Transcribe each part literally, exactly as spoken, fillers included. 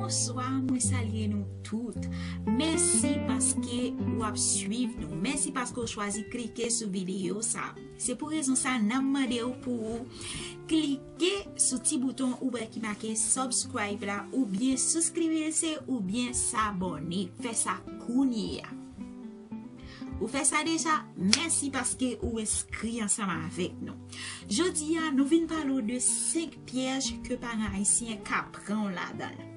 Bonswa, mwen salye nou tout. Mèsi paske w ap swiv nou. Mèsi paske w chwazi klike sou videyo sa. Se pou rezon sa n ap mande w pou ou klike sou ti bouton ou wè ki make subscribe la, oubyen souscribirse, oubyen s'abonner. Fè sa kounye a. Ou fè sa deja? Mèsi paske ou enskri ansanm avèk nou. Jodi a, nou vin pale w de senk pyèj ke paran ayisyen ka pran w ladan l.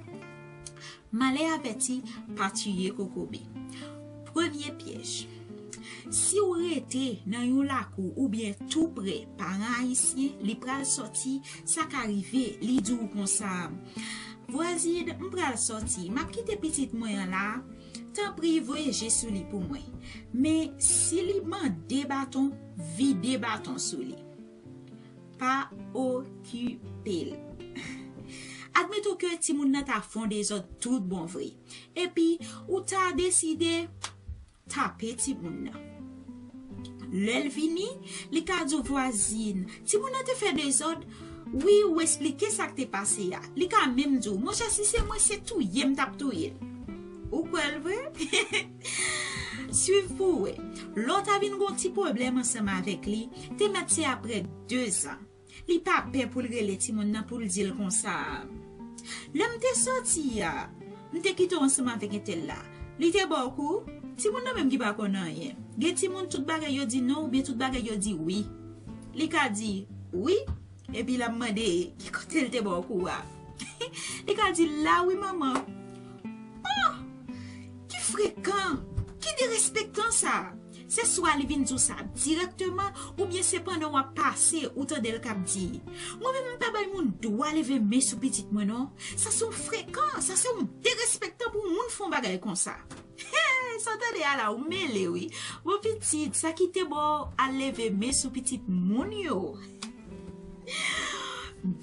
Malè avèti pa tiye kokobe. Premye pyèj. Si w rete nan yon lakou oubyen tou pre paran ayisyen, li pral sòti, sa ka rive, li di w konsa, vwazin, m pral sòti, m ap kite pitit mwen an la, tanpri voye je sou li pou mwen. Men si li mande baton, vide baton sou li. Pa okipe l. Admeton ke timoun nan ta fè yon dezòd tout bon vre. Epi, ou ta deside tape timoun nan. Lè l vini, li ka di w, vwazin, timoun nan te fè dezòd. Wi, ou esplike sa k te pase a. Li ka menm di w, monchè, si se mwen, se touye m t ap touye l. Ou kwè l vre? Swiv pou w wè. Lè w ta vin gon ti pwoblèm ansanm avèk li, te mèt se aprè dezan. Li pa pè pou l rele timoun nan pou l di l konsa, lè m te sòti a, m te kite w ansanm avèk entèl la. Li te ba w kou? Timoun nan menm ki pa konn anyen. Gen timoun tout bagay yo di non oubyen tout bagay yo di wi. Li ka di wi, epi l ap mande ki kote l te ba w kou a. Li ka di la wi manman. Oh! Ki frekan! Ki derespektan sa! Se swa li vin di w sa dirèkteman, oubyen se pandan w ap pase ou tande l k ap di, mwen menm m pa bay moun dwa leve men sou pitit mwen non. Sa se yon frekan, sa se yon derespektan pou moun fè yon bagay konsa. Sa w tande a la, ou mele wi. Bon pitit, sa ki te ba w al leve men sou pitit moun yo?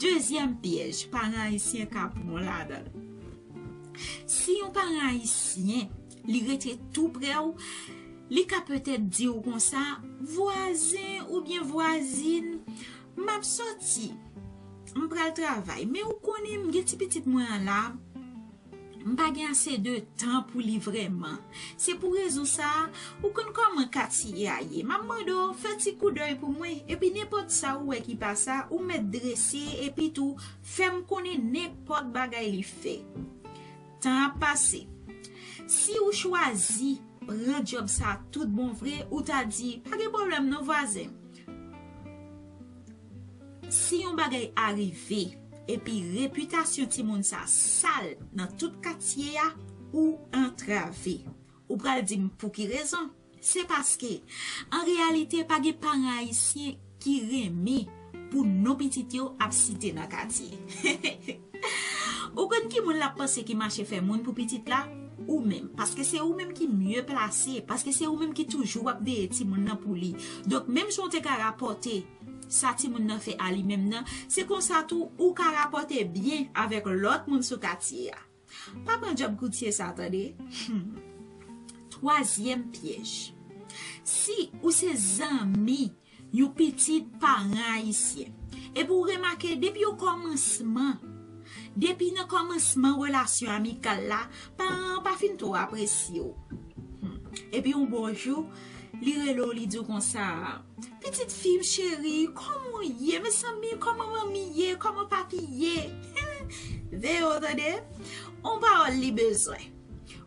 Dezyèm pyèj paran ayisyen ka pran w ladan l. Si yon paran ayisyen, li rete tou prè w, li ka petèt di w konsa, vwazen oubyen vwazin, m ap sòti, m pral travay, men ou konnen m gen ti pitit mwen an la, m pa gen ase de tan pou li vrèman. Se pou rezon sa a, ou konn kòman katye a ye. M ap mande w fè ti koudèy pou mwen, epi nenpòt sa ou wè ki pa sa, ou mèt drese, epi tou, fè m konnen nenpòt bagay li fè. Tan ap pase. Si ou chwazi pran djòb sa a tout bon vre, ou ta di, pa gen pwoblèm non, vwazen. Si yon bagay arive, epi repitasyon timoun sa a sal nan tout katye a, ou antrave. Ou pral di m pou ki rezon? Se paske, an reyalite, pa gen paran ayisyen ki renmen pou non pitit yo ap site nan katye. Ou konn ki moun l ap panse ki mache fè moun pou pitit la? Ou menm. Paske se ou menm ki mye plase, paske se ou menm ki toujou ap veye timoun nan pou li. Donk, menm jan w te ka rapòte sa timoun nan fè a li menm nan, se konsa tou ou ka rapòte byen avèk lòt moun sou katye a. Pa pran djòb koutye sa, tande. Hmm. Twazyèm pyèj. Si ou se zanmi yon pitit paran ayisyen, epi ou remake depi o kòmansman, depi nan kòmansman relasyon amikal la, paran an pa fin twò apresye w. Hmm. Epi yon bon jou, li rele w, li di w konsa, pitit fi m cheri, kòman w ye? Mezanmi, kòman manmi ye? Kòman papi ye? Veye w tande, on pawòl li bezwen.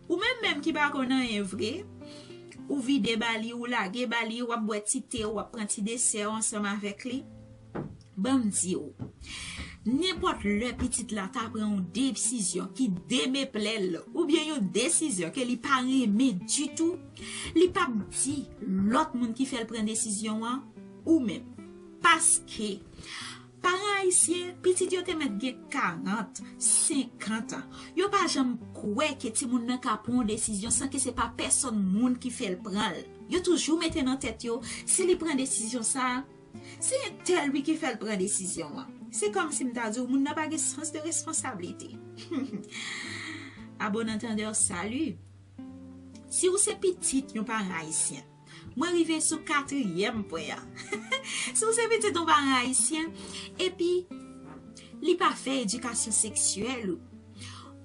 Ou menm menm ki pa konn anyen vre, ou vide ba li, ou lage ba li, w ap bwè ti te, w ap pran ti desè w ansanm avèk li. Ban m di w, nenpòt lè pitit la ta pran yon desizyon ki demeplè l, oubyen yon desizyon ke li pa renmen ditou, li p ap di lòt moun ki fè l pran desizyon an, ou menm. Paske, paran ayisyen, pitit yo te mèt gen karant, senkant an. Yo pa janm kwè ke timoun nan ka pran yon desizyon san ke se pa pèsòn moun ki fè l pran l. Yo toujou mete nan tèt yo, si li pran desizyon sa a, se entèl wi ki fè l pran desizyon an. Se kòmsi m ta di w, moun nan pa gen sans de responsablite. À bon entendeur, salut. Si w se pitit yon paran ayisyen, mwen rive sou katriyèm pwen an. Si w se pitit yon paran ayisyen, epi li pa fè edikasyon seksyèl ou,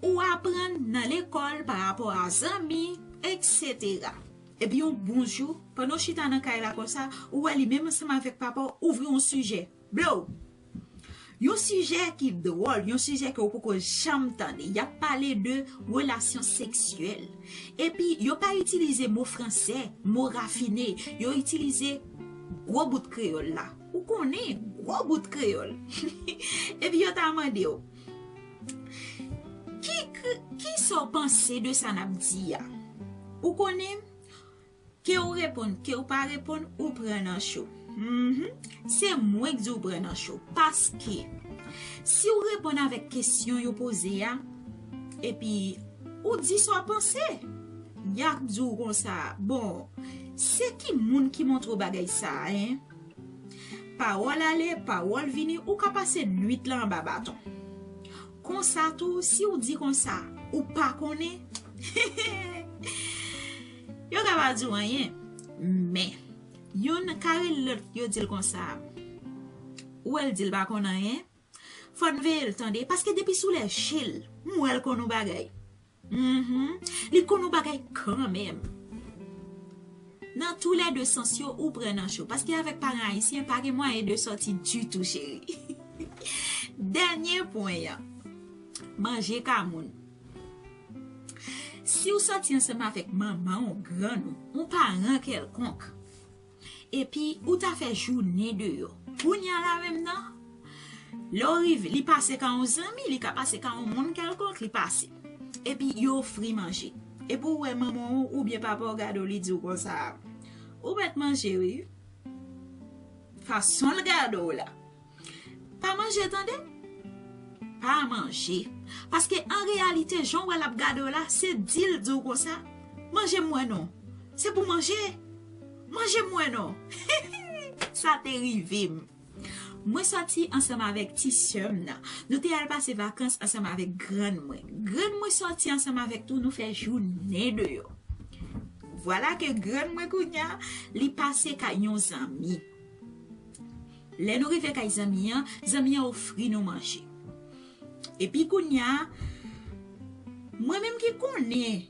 ou aprann nan lekòl pa rapò a zanmi, etsetera. Epi yon bon jou, pandan w chita nan kay la konsa, ou wè li menm ansanm avèk papa w ouvri yon sijè. Blow! Yon sijè ki dwòl, yon sijè ke w poko janm tande. Y ap pale de relasyon seksyèl. Epi, yo pa itilize mo fransè, mo rafine. Yo itilize gwo bout kreyòl la. Ou konnen, gwo bout kreyòl. Epi yo ta mande w, ki, ki, ki sa w panse de sa n ap di a? Ou konnen, ke w reponn, ke w pa reponn, ou pran nan cho. Mhm. Se mwen k di w pran nan cho. Paske, si w reponn avèk kesyon yo poze a, epi ou di sa w panse, y ap di w konsa, bon, se ki moun ki montre w bagay sa a, en? Pawòl ale, pawòl vini, ou ka pase nwit lan anba baton. Konsa tou, si w di konsa, ou pa konnen, yo ka pa di w anyen. Men, youn ka rele lòt, yo di l konsa, ou wè l di l pa konn anyen, fò n veye l tande, paske depi sou lèche l, m wè l konn yon bagay. Mhm. Li konn yon bagay kanmenm. Nan tou lè de sans yo, ou pran nan cho. Paske avèk paran ayisyen, pa gen mwayen de sòti ditou, cheri. Dènye pwen an. Manje ka moun. Si w sòti ansanm avèk manman w, grann ou, yon paran kèlkonk, epi ou ta fè jounen deyò. Kounya la menm nan, lè w rive, li pase ka yon zanmi, li ka pase ka yon moun kèlkonk, li pase. Epi yo ofri manje. Epi ou wè manman w oubyen papa w gade w, li di w konsa, ou mèt manje wi. Fason l gade w la. Pa manje tande. Pa manje. Paske an reyalite, jan w wè l ap gade w la, se di l di w konsa, manje m wè non. Se pou manje. Manje m wè non. Sa te rive m. Mwen sòti ansanm avèk ti sè m nan. Nou te al pase vakans ansanm avèk grann mwen. Grann mwen sòti ansanm avèk tou, nou fè jounen deyò. Vwala ke grann mwen kounya, li pase kay yon zanmi. Lè nou rive kay zanmi an, zanmi an ofri nou manje. Epi kounya, mwen menm ki konnen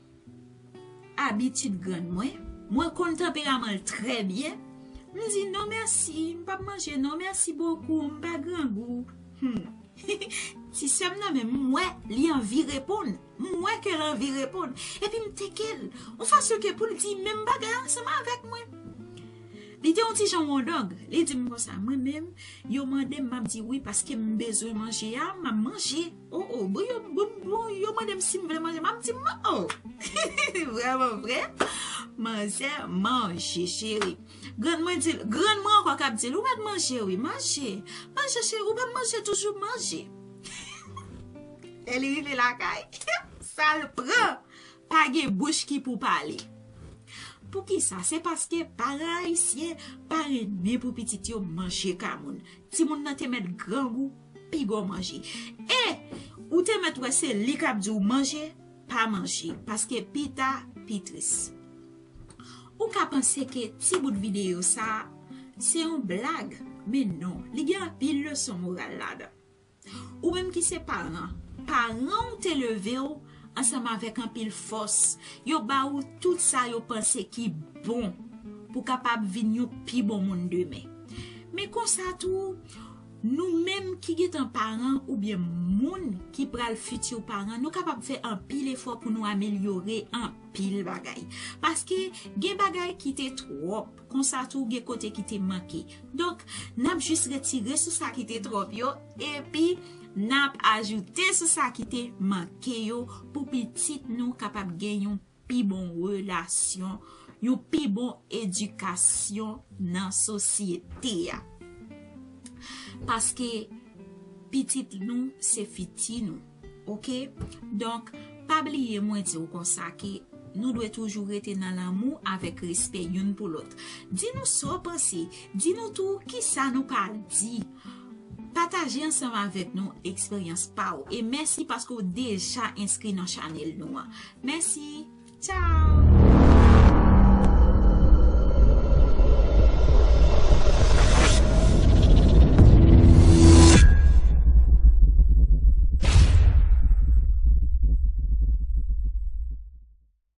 abitid grann mwen, mwen konn tanperaman l trè byen. M di, non mèsi, m p ap manje, non mèsi bokou, m pa grangou. Hmm. Ti sè m nan menm, m wè li anvi reponn. M wè ke l anvi reponn. Epi m teke l. Yon fason ke pou l di menm bagay ansanm avèk mwen. Li te yon ti jan wondong. Li di m konsa, mwen menm, yo mande m, m ap di wi paske m bezwen manje a, m ap manje. O, o, bon, yo, bon, bon, yo mande m si m vle manje, m ap di m, o. Vrèman vre, manzè manje, cheri. Grann mwen di l, grann mwen ankò k ap di l, ou mèt manje wi, manje. Manje, cheri, ou p ap manje toujou, manje. Lè li rive lakay, sa l pran, pa gen bouch ki pou pale. Poukisa? Se paske paran ayisyen pa renmen pou pitit yo manje ka moun. Timoun nan te mèt grangou, piga w manje. E ou te mèt wè se li k ap di w manje, pa manje, paske pita, pi tris. Ou ka panse ke ti bout videyo sa a, se yon blag, men non, li gen anpil leson moral ladan. Ou menm ki se paran, paran w te leve w ansanm avèk anpil fòs. Yo ba ou tout sa yo panse ki bon pou kapab vin yon pi bon moun demen. Men konsa tou, nou menm ki gentan paran oubyen moun ki pral fiti paran, nou kapab fè anpil efò pou nou amelyore anpil bagay. Paske gen bagay ki te twòp, konsa tou gen kote ki te manke. Donk, n ap jis retire sou sa ki te twòp yo, epi n ap ajoute sou sa ki te manke yo pou pitit nou kapab gen yon pi bon relasyon, yon pi bon edikasyon nan sosyete a. Paske pitit nou se fiti nou, oke? Donk, pa bliye mwen di w konsa ke nou dwe toujou rete nan lanmou avèk respè youn pou lòt. Di nou sa w panse, di nou tou kisa nou ka di. Pataje ansanm avèk nou eksperyans pa w. E mèsi paske w deja enskri nan chanèl nou an. Mèsi. Tchao!